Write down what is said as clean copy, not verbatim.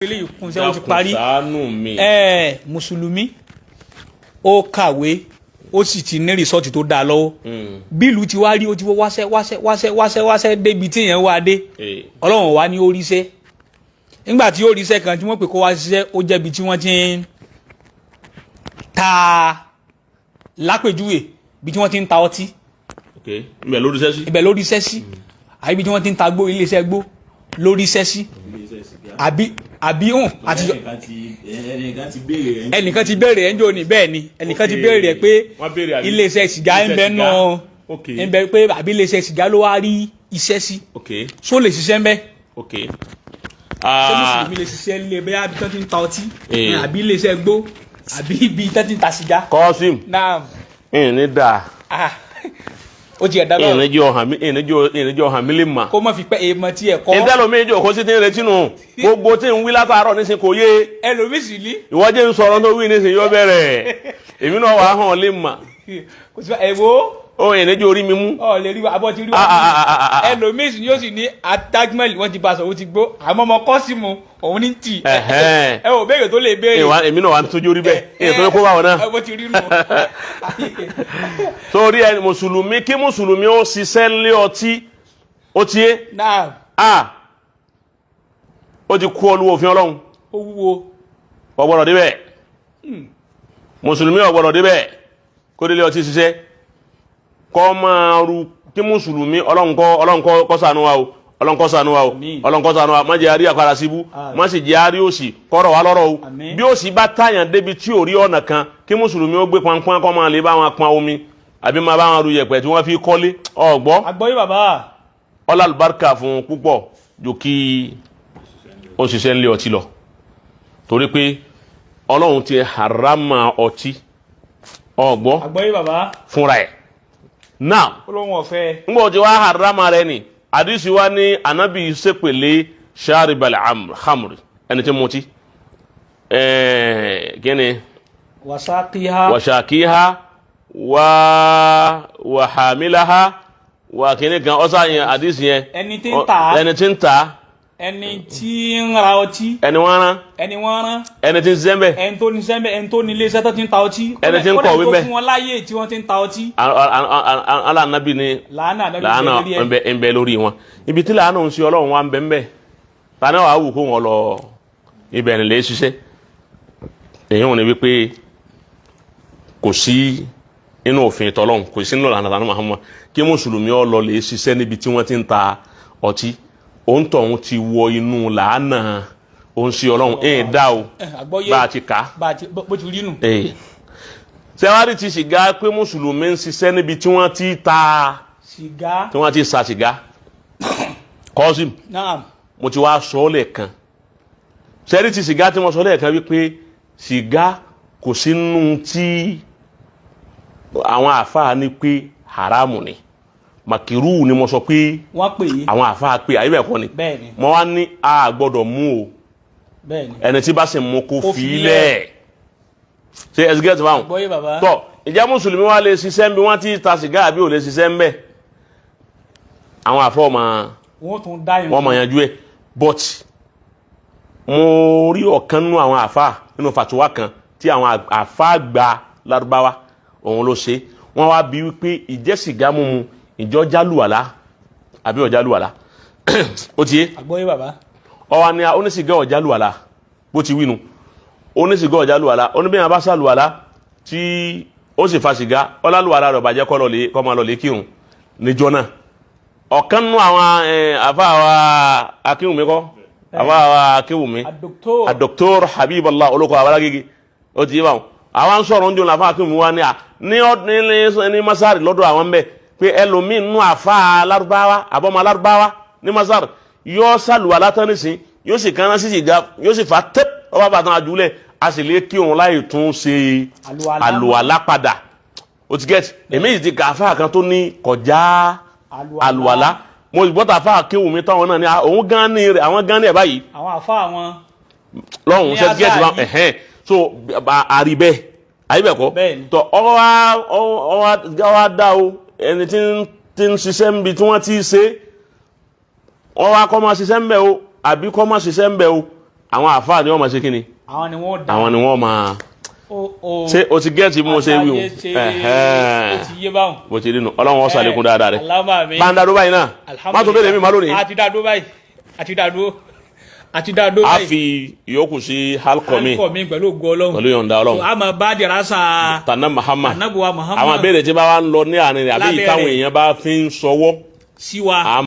Eléyìí kún sẹ́wọ́n ti parí. Ṣàánú mi. Ẹ mùsùlùmí, ó kàwé, ó sì ti ní result tó dáa lọ́wọ́. Bí ìlú ti wá rí, ó ti wọ́ wáṣẹ́ wáṣẹ́ wáṣẹ́ wáṣẹ́ wáṣẹ́ débi tí yẹn wá dé. Ọlọ́run wá ní ó ríṣẹ́. Nígbà tí ó ríṣẹ́ kan tí wọ́n pè kó wá ṣiṣẹ́, ó jẹ́bi tí wọ́n ti ń ta, lápèjúwe, bí tí wọ́n ti ń ta ọtí. Ok, ibẹ̀ ló ríṣẹ́ sí. Ibẹ̀ ló ríṣẹ́ sí, àbí ibi tí wọ́n ti ń ta gbó, iléeṣẹ́ gbó ló ríṣẹ́ sí, àbí hàn àti ẹnìkan ti béèrè rẹ̀. Ẹnìkan ti béèrè ẹ̀ ń jò ní. Bẹ́ẹ̀ ni, ẹnìkan ti béèrè ẹ̀ pé Wọ́n béèrè àbí? iléeṣẹ́ sìgá ń bẹ Iléeṣẹ́ nù sìgá. ń bẹ pé àbí iléeṣẹ́ sìgá ló wá rí iṣẹ́ sí. Só lè ṣiṣẹ́ ń bẹ? Ṣé mùsùlùmí lè ṣiṣẹ́ lé bẹ́ẹ̀, àbí tí wọ́n ti ń ta ọtí, àbí iléeṣẹ́ gbó, àbí ibi tí wọ́n ti ń ta sìgá? Kọ́sìm. Náà. Ìní dà. Ah, ó ti ẹ̀dá ìní báwọn jẹ́ ọ̀hàn mi, ìní jẹ́ ọ̀hàn mi lè mà. Kó má fi pẹ́ èèmọ̀ tí ẹ̀ kọ́. Ìtẹ́lómi ìjọ kó sí ti ń retí nù, gbogbo tí ń wí látàárọ̀ nísìn kò yé. Ẹlòmíì sì ní. Ìwọ jẹ́ ń sọ̀rọ̀ tó wí nísìn yóò bẹ̀rẹ̀, èmi náà wàá hàn lè mà. Kò sí ẹ̀wọ́. Ó ìní jẹ́ orí mi mú. Ọ lè rí wa, abọ́ ti rí wa. Ah, ah, ah, ah, ah. Ẹlòmíì sì ni yóò sì ní adágúnmẹ́lì wọ́n ti bá a sọ, ó ti gbó, àmọ́ ọmọ kọ́sìmù òun ní tì. Ẹ ò béèrè tó lè béèrè. Èmi náà wà tójú rí bẹ́ẹ̀, èyí tó kó bá wọn náà. Ẹ bó ti rí nù. Torí ẹ mùsùlùmí, kí mùsùlùmí ó ṣiṣẹ́ lé ọtí, ó ti yé? Náà. A ó ti kú ọlú òfin Ọlọ́run. Ó wúwo. Kò gbọ́dọ̀ débẹ̀. Mùsùlùmí ò gbọ́dọ̀ débẹ̀ kó délé ọtí ṣiṣẹ́, kọ́ máa ru kí mùsùlùmí. Ọlọ́run kọ́, Ọlọ́run kọ́, kó ṣàánú wa o. Ọlọ́run kó ṣàánú wa o. Àmín. Ọlọ́run kó ṣàánú wa. Má jẹ́ àrí àpárá síbú. Àmín. Má sì jẹ́ àrí òsì kọ́rọ̀ wa lọ́rọ̀ o. Àmín. Bí òsì bá tàyàn débi tí ò rí ọ̀nà kan, kí mùsùlùmí ó gbé pọnpọ́n, kọ́ máa lè bá wọn pọn omi, àbí máa bá wọn ru yẹ̀pẹ̀ tí wọ́n fi kọ́lé, ọ̀gbọ́. Àgbọ́yé bàbá. Ọlá àlùbáríkà fún un púpọ̀ ju kí ó ṣiṣẹ́ ńlé ọtí lọ, torí pé Ọlọ́run ti harama ọtí, ọgbọ́. Àgbọ́yé bàbá. Fúnra ẹ̀ now. Ó lóun ọ̀fẹ́. Ngbọ́ tí wàá harama rẹ ni, àdìsí wa ní anabi sépèlé sharibal khamri, ẹni tí mutí, kíni? Wasaqiha. Wàṣàkíha wà wàhàmíláha wà kíni kan ọ̀sán yẹn, àdìsí yẹn. Ẹni tí ń tà á. Ẹni tí ń tà á. Ẹni tí ń ra ọtí. Ẹni wọ́n rán. Ẹni wọ́n rán. Ẹni tí ń sẹ́ńbẹ̀. Ẹni tó ní sẹ́ńbẹ̀, ẹni tó ní iléeṣẹ́ tó ti ń ta ọtí. Ẹni tí ń Kódà kọ̀wé ẹni tó bẹ́ẹ̀. fún wọn láyè tí wọ́n ti ń ta ọtí. Ala anabi ni. Làánà ànábì Làánà ṣe lórí ẹ. Ń bẹ lórí wọn. Ibi tí làánà ń ṣe Ọlọ́run wa ń bẹ ń bẹ, tani wàá wù kó wọn lọ ibẹ̀ ní lè ṣiṣẹ́? Èyí wọn ni wípé kò sí inú òfin tọlọ́run, kò sí nínú ìlànà tànú Muhammad kí mùsùlùmí ó lọ lè ṣiṣẹ́ níbi tí wọ́n ti ń ta ọtí. Òun tọ̀hún ti wọ inú làánà òun sí Ọlọ́run ẹ̀ dá o. Ẹ, àgbọ́yé. Bá a ti kà á. Bá a ti bó ti rí nù. Sẹ́wárí ti sìgá, pé mùsùlùmí ń ṣiṣẹ́ níbi tí wọ́n ti ta Sìgá. tí wọ́n ti sa sìgá, Kọ́sìm. Náà. Mo ti wá sọ ọ́ lẹ́ẹ̀kan. Sẹ́rí ti sìgá tí mo sọ lẹ́ẹ̀kan wípé sìgá kò sínú tí àwọn àáfàá ní pé haramu ni, makiru ni mo sọ pé Wọ́n pè é. àwọn àáfàá pé àyè bẹ́ẹ̀ kọ́ ni. Bẹ́ẹ̀ ni. Mo wá ní a gbọ́dọ̀ mú o. Bẹ́ẹ̀ ni. Ẹni tí bá sì mú kó Kó fi fi lẹ̀. Ṣe ẹsìgẹ́tì báwọn? Àgbọ́yé bàbá. Tọ, ìjẹ́ mùsùlùmí wa lè ṣiṣẹ́ ń bí wọ́n ti ta sìgá, àbí ò lè ṣiṣẹ́ ń bẹ̀? Àwọn àfọ́ máa Wọ́n tún dá yẹn. Wọ́n máa yanjú ẹ̀, but mo rí ọ̀kan nínú àwọn àfa nínú fàtúwà kan tí àwọn àfa gba Lárúbáwá òun ló ṣe. Wọ́n wá bí wípé ìjẹ́ sìgá mímu, ìjọ jálùwàlá àbí ọ̀jálùwàlá? Ó ti yé? Àgbọ́yé bàbá. Ọwọ́ ni onísìgá ọ̀jálùwàlá, bó ti wí nu, onísìgá ọ̀jálùwàlá, oníbẹ̀yàn bá sàlùwàlá tí ó sì fa sìgá, ọlálùwàlá rẹ̀ bàjẹ́, kọ́ lọ lè kọ́ máa lọ lè kírun níjọ́ náà. Ọ̀kan nínú àwọn àfa wa Akínwùmí, kọ́ àfa wa Akínwùmí. Àdòktó. Àdòktó Habibullah olóko abalágége, ó ti yé báwọn. Àwọn ń sọ̀rọ̀ ń jò láfa Akínwùmí wa ní à ní ní masari lọ́dọ̀ àwọn bẹ́ẹ̀ pé ẹlòmíín nínú àfa alárúbáwá, àbọ̀mọ alárúbáwá ní masari, yóò sàlùwàlá tán nísìn, yóò sì kánná sí sìgá, yóò sì fa tẹ́p, ọba bàtàn àjùlẹ̀, a sì lè kí òun láì tún ṣe Àlùwàlá. àlùwàlá padà. O ti get èmi yìí ti kà àfa kan tó ní kọjá àlùwàlá. Mo sì gbọ́dọ̀ àfa Akéwùmí táwọn náà ní òun gan ní rẹ̀, àwọn gan ní ẹ̀ báyìí. Àwọn àfa àwọn. Lọ́hùn. Ní Ṣe ti get Azar wa yìí. Ẹ̀hẹ́n, so àrí bẹ́ẹ̀, àyè bẹ́ẹ̀ kọ́? Bẹ́ẹ̀ni. Tọ, ọwọ́ dá o. Ẹni tí ń ṣiṣẹ́ níbi tí wọ́n ti ṣe, wọ́n wá kọ́ máa ṣiṣẹ́ ń bẹ̀ o, àbí kọ́ máa ṣiṣẹ́ ń bẹ̀ o. Àwọn àfáà ni wọ́n máa ṣe kíni? Àwọn ni wọ́n dá. Àwọn ni wọ́n máa Ó ṣé o ti gẹ́ẹ̀tì bí mo ṣe wí o? Àtàyè ṣe ó ti yé báwọn. Bó ti rí nu, Ọlọ́run ó ṣàlékún dáadáa rẹ̀. Allahumma àmín. Bá ń dá dúró báyìí náà, má tún béèrè mi má lónìí. Àti dá dúró báyìí, àti dá dúró, àti dá dúró A báyìí. fi ìyókù sí halkọ mi. Alukọ mi pẹ̀lú ògo Ọlọ́run. Pẹ̀lú yọ̀ǹda Ọlọ́run. So, a máa bá dirasa Tànà Muhammad. Anabuwa Muhammad. Àwọn ìbéèrè tí bá wà ń lọ ní àárín rẹ̀ àbí Lábẹ́ ìtàwọn rẹ̀. èèyàn bá fi ń sọwọ́ sí wa. a.